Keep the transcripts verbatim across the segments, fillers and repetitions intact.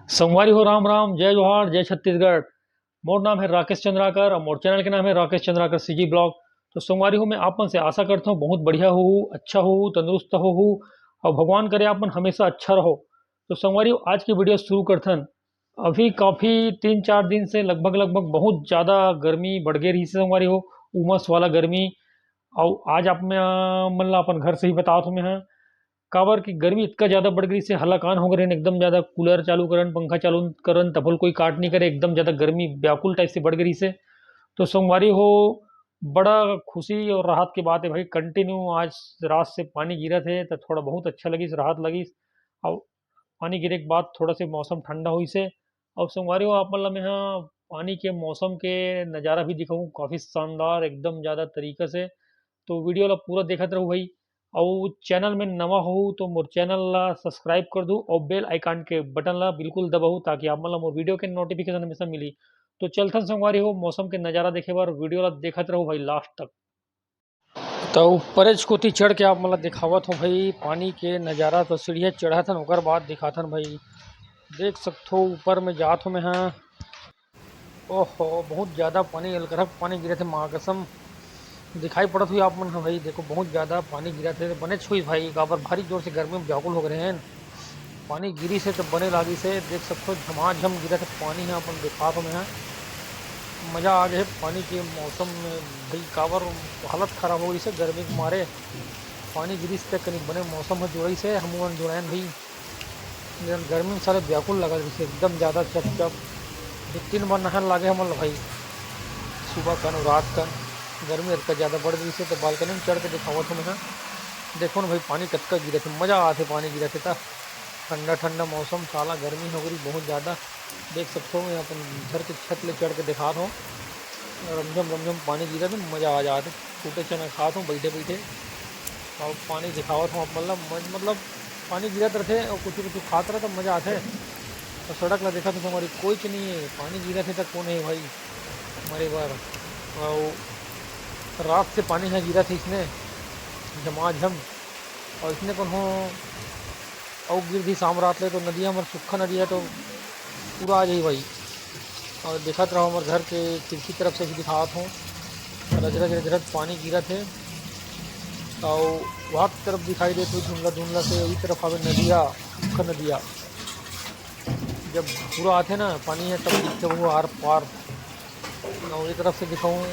संगवारी हो, राम राम, जय जोहार, जय छत्तीसगढ़। मोर नाम है राकेश चंद्राकर और मोर चैनल के नाम है राकेश चंद्राकर सीजी ब्लॉग। तो संगवारी हो, मैं आप मन से आशा करता हूँ बहुत बढ़िया हो, अच्छा हो, तंदुरुस्त हो, हो और भगवान करे आप मन हमेशा अच्छा रहो। तो संगवारी हो, आज की वीडियो शुरू करथन। अभी काफ़ी तीन चार दिन से लगभग लगभग बहुत ज़्यादा गर्मी बढ़ गई रही से संगवारी हो, उमस वाला गर्मी। और आज आप मैं मन ला अपन घर से ही बतात हूँ मैं, हाँ, काबर कि गर्मी इतका ज़्यादा बढ़ गई से हलाकान हो गए रहन, एकदम ज़्यादा कूलर चालू करन, पंखा चालू करन, तभल कोई काट नहीं करे, एकदम ज़्यादा गर्मी व्याकुल टाइप से बढ़ गई से। तो संगवारी हो, बड़ा खुशी और राहत की बात है भाई, कंटिन्यू आज रात से पानी गिरत है तो थोड़ा बहुत अच्छा लगिस, राहत लगिस। और पानी गिरे के बाद थोड़ा से मौसम ठंडा होइस हे। अउ संगवारी हो, आप मन ला मेंहा पानी के मौसम के नज़ारा भी दिखाहूँ, काफ़ी शानदार, एकदम ज़्यादा तरीका से। तो वीडियो ला पूरा देखत रहू भाई। अउ चैनल में नवा हो तो मोर चैनल ला सब्सक्राइब कर दू अउ बेल आइकन के बटन ला बिल्कुल दबाहू, ताकि आप मन ला मोर वीडियो के नोटिफिकेशन हमेशा मिली। तो चलथन संगवारी हो, मौसम के नज़ारा देखे बर वीडियो ला देखत रहू भाई लास्ट तक। त ऊपरेच कोती चढ़ के आप मन ला दिखावत हों भाई, पानी के नज़ारा। तो सीढ़िया चढ़त हन, ओकर बाद दिखाथन भाई। देख सकथो, ऊपर में जात हों मैं हा। ओहो, बहुत ज़्यादा पानी, अलकरहा पानी गिरत हे, माँ कसम। दिखाई पड़त होही आप मन ह भाई, देखो, बहुत ज़्यादा पानी गिरत हे, बनेच होही भाई, काबर भारी जोर से गर्मी में व्याकुल हो गए हैं। पानी गिरिस हे त बने लागिस हे, देख सकथो झमाझम गिरत हे पानी ह, अपन देखात हों मैं ह। मज़ा आ गए हे पानी के मौसम में भाई, काबर हालत ख़राब हो गई से गर्मी के मारे। पानी गिरिस त कनी बने मौसम ह जुड़ाइस हे, हमू मन जुड़ाएन भाई। लेकिन गर्मी में साले व्याकुल लगा रही एकदम ज़्यादा चप चप। दो तीन बार नहान लागे हमन ल भाई, सुबह कन रात कन। गर्मी अतका ज़्यादा बढ़ गई से तो बालकनी में चढ़ के दिखावत हों मैं ह। देखो ना भाई, पानी कतका गिरत हे, मज़ा आत हे पानी गिरत हे त। ठंडा ठंडा मौसम, साला गर्मी हो गई बहुत ज़्यादा। देख सकथो, मैं अपन घर के छत ले चढ़ के दिखात हों, रमझम रमझम पानी गिरत हे, मज़ा आ जात हे। फूटे चना खात हों बैठे बैठे, और पानी दिखावत हों आप मन ला। मज-, मतलब पानी गिरत रथे और कुछ कुछ खात रहे तो मज़ा आथे। और सड़क ला देखत हों, हमारी कोई नहीं है, पानी गिरत हे त कौन है भाई मरे बर। और रात से पानी ह गिरत हे इसने झमाझम, और इसने कोनो अउ गिर दिस शाम रात ले तो नदिया हमर सुक्खा नदिया हे तो पूरा आ जाही भाई। और देखत रहो, हमर घर के खिड़की तरफ से भी दिखावत हों, रजरज रजरज पानी गिरत हे। और वहाँ तरफ दिखाई देत हे धुंधला धुंधला से, वही तरफ आवे नदिया, सुक्खा नदिया। जब पूरा आथे ना पानी ह, तब दिखथे वो आर पार। और ये तरफ से दिखाऊँ,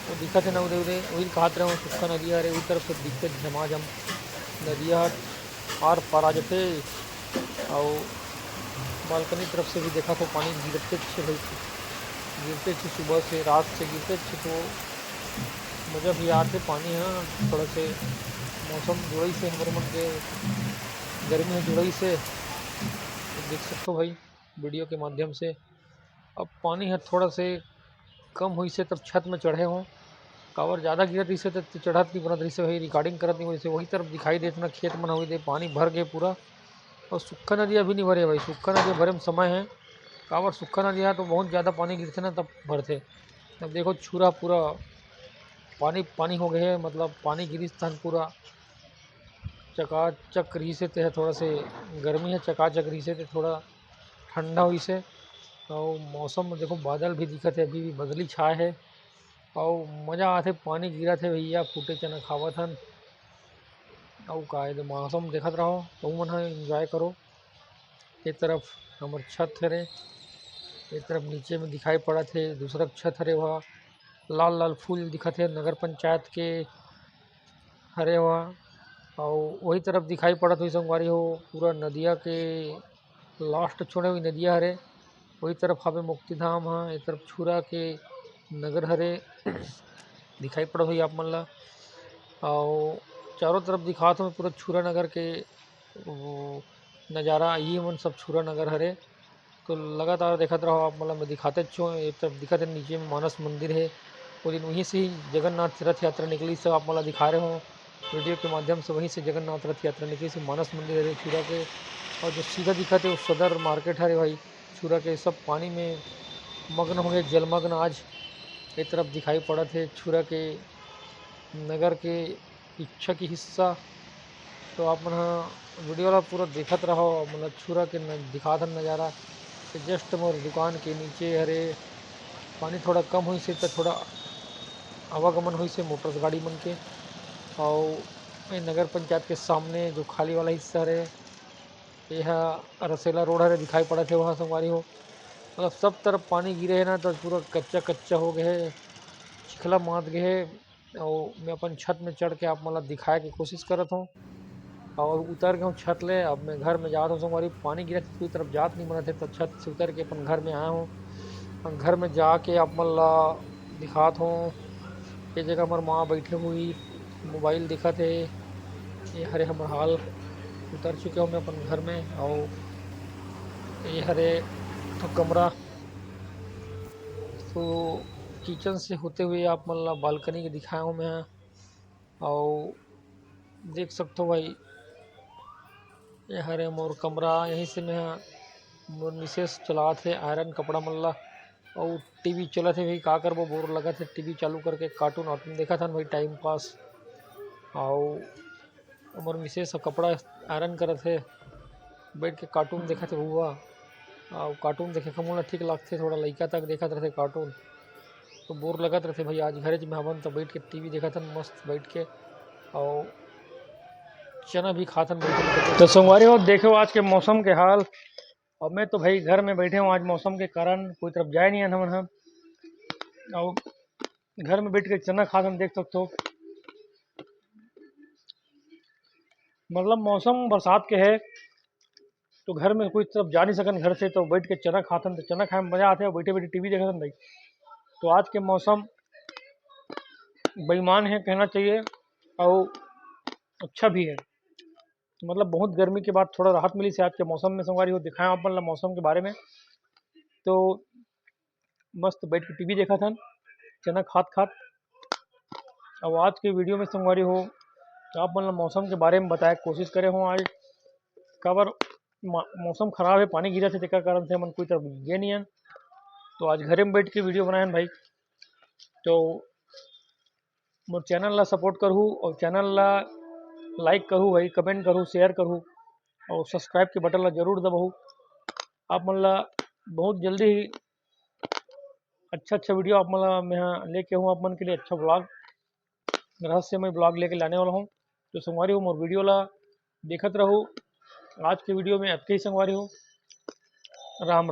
वो दिखत हे ना उदे उदे, वही कहत रहे, वो सुक्खा नदिया हरे, वही तरफ से दिखथे झमाझम नदिया ह आर पार आ जाथे। और बालकनी तरफ से भी देखत हों पानी गिरते हे भाई, गिरते हे सुबह से, रात से गिरते हे, तो मज़ा भी आथे पानी ह। थोड़ा से मौसम जुड़ाइस हे हमर मन के, गर्मी ह जुड़ाइस हे, तो देख सकथो भाई वीडियो के माध्यम से। अब पानी ह थोड़ा से कम होइस हे तब छत में चढ़े हों, काबर ज़्यादा गिरत रहिस हे त चढ़त नहीं बनत रहिस हे भाई, रिकॉर्डिंग करत नहीं होइस हे। वही तरफ दिखाई देत ना खेत मन होई दे, पानी भर गए पूरा। और सुक्खा नदिया अभी नहीं भरे भाई, सुक्खा नदिया भरे में समय हे, काबर सुक्खा नदिया तो बहुत ज़्यादा पानी गिरथे ना तब भरथे। अब देखो छुरा पूरा पानी पानी हो गए हे, मतलब पानी गिरिस तहन पूरा चकाचक रहिस हे, ते ह थोड़ा से गर्मी ह चकाचक रहिस हे, ते थोड़ा ठंडा होइस हे। अउ मौसम में देखो बादल भी दिखत हे, अभी भी बदली छाए हे। अउ मज़ा आथे, पानी गिरत हे भैया, फूटे चना खावत हन। अउ का हे, मौसम देखत रहो, तुम मन ह एंजॉय करो। ये तरफ हमर छत हरे, ये तरफ नीचे में दिखाई पड़त हे दूसरा छत हरे, वहाँ लाल लाल फूल दिखत हे, नगर पंचायत के हरे वहाँ। अउ वही तरफ दिखाई पड़त होही संगवारी हो, पूरा नदिया के लास्ट छोड़े हुई नदिया हरे, वही तरफ हावे मुक्ति धाम ह, ये तरफ छुरा के नगर हरे दिखाई पड़त होही आप मन ला। अउ चारों तरफ दिखात हों पूरा छुरा नगर के वो नज़ारा, ये मन सब छुरा नगर हरे। तो लगातार देखत रहो, आप मन ला मैं दिखाते चो, ये तरफ दिखत हे नीचे में मानस मंदिर हे। वो दिन वहीं से ही जगन्नाथ रथ यात्रा निकली, सब आप मन ला दिखा रहे हो वीडियो के माध्यम से, वहीं से जगन्नाथ रथ यात्रा निकली से मानस मंदिर हरे छुरा के। और जो सीधा दिखत हे वो सदर मार्केट हरे भाई छुरा के। सब पानी में मग्न हो गए, जलमग्न आज। ये तरफ दिखाई पड़त हे छुरा के नगर के पीछे के हिस्सा। तो आप मन ह वीडियो ला पूरा देखत रहो, मतलब छुरा के न-, दिखात हन नज़ारा। जस्ट मोर दुकान के नीचे हरे। पानी थोड़ा कम होइस हे त थोड़ा आवागमन होइस हे मोटर गाड़ी मन के। अउ ए नगर पंचायत के सामने जो खाली वाला हिस्सा हरे, ये हा रसेला रोड हरे, दिखाई पड़त हे वहाँ संगवारी हो। मतलब सब तरफ पानी गिरे हे ना, तो पूरा कच्चा कच्चा हो गए हे, चिखला मात गए हे। अउ मैं अपन छत में चढ़ के आप मन ला दिखाए के कोशिश करत हूँ। और उतर गए हूँ छत ले, अब मैं घर में जात हूँ संगवारी। पानी गिरत हे, कोई तरफ जात नहीं बनत हे, तो छत से उतर के अपन घर में आया हूँ। अपन घर में जाके आप मन ला दिखात हूँ। ये जगह हमर माँ बैठे हुई मोबाइल दिखत हे। ये हरे हमर हाल, उतर चुके हूँ मैं अपन घर में। और ये हरे तो कमरा, तो किचन से होते हुए आप मन ला बालकनी के दिखाया हूँ मैं। और देख सकते हो भाई, ये हरे मोर कमरा, यहीं से मैं मोर मिसेस चलात हे आयरन कपड़ा मन ला। और टीवी चलत हे भाई, का करबो, बोर लगत हे, टीवी चालू करके कार्टून वार्टून देखत हन भाई, टाइम पास। और मोर मिसेस ह कपड़ा आयरन करत हे, बैठ के कार्टून देखत हे बउआ। और कार्टून देखे के मोला ठीक लगथे, थोड़ा लइका तक देखत रहथे कार्टून, तो बोर लगत रहथे भाई। आज घरे में हमन तो बैठ के टीवी देखत हन मस्त बैठ के, और चना भी खात हन बैठ के। तो संगवारी हो, देखो आज के मौसम के हाल। अब मैं तो भाई घर में बैठे हूँ, आज मौसम के कारण कोई तरफ जाए नहीं हन हमन ह। और घर में बैठ के चना खात हन, देख सकते हो। मतलब मौसम बरसात के है, तो घर में कोई तरफ जा नहीं सकन घर से, तो बैठ के चना खात हन, तो चना खाए में मजा आथे, बैठे बैठे टीवी देखत हन भाई। तो आज के मौसम बेईमान है कहना चाहिए, और अच्छा भी है। मतलब बहुत गर्मी के बाद थोड़ा राहत मिली से आज के मौसम में संगवारी हो। दिखाया अपन ला मौसम के बारे में, तो मस्त बैठ के टीवी देखत हन, चना खात खात। अब आज के वीडियो में संगवारी हो, आप मन ला मौसम के बारे में बताए के कोशिश करे हो आज, काबर मा-, मौसम खराब है, पानी गिरत हे, तेकर कारण से हमन कोई तरफ गए नहीं हन। तो आज घरे में बैठ के वीडियो बनाए हन भाई। तो मोर चैनल ला सपोर्ट करहू और चैनल ला लाइक करहू भाई, कमेंट करहू, शेयर करहू और सब्सक्राइब के बटन ला जरूर दबाहू। आप मन ला बहुत जल्दी ही अच्छा अच्छा वीडियो आप मन ला मैं लेके हूँ, आप मन के लिए अच्छा ब्लॉग, रहस्यमय ब्लॉग लेके लाने वाला हूँ। तो संगवारी हो, मोर वीडियो ला देखत रहू। आज के वीडियो में अतके ही संगवारी हो, राम राम।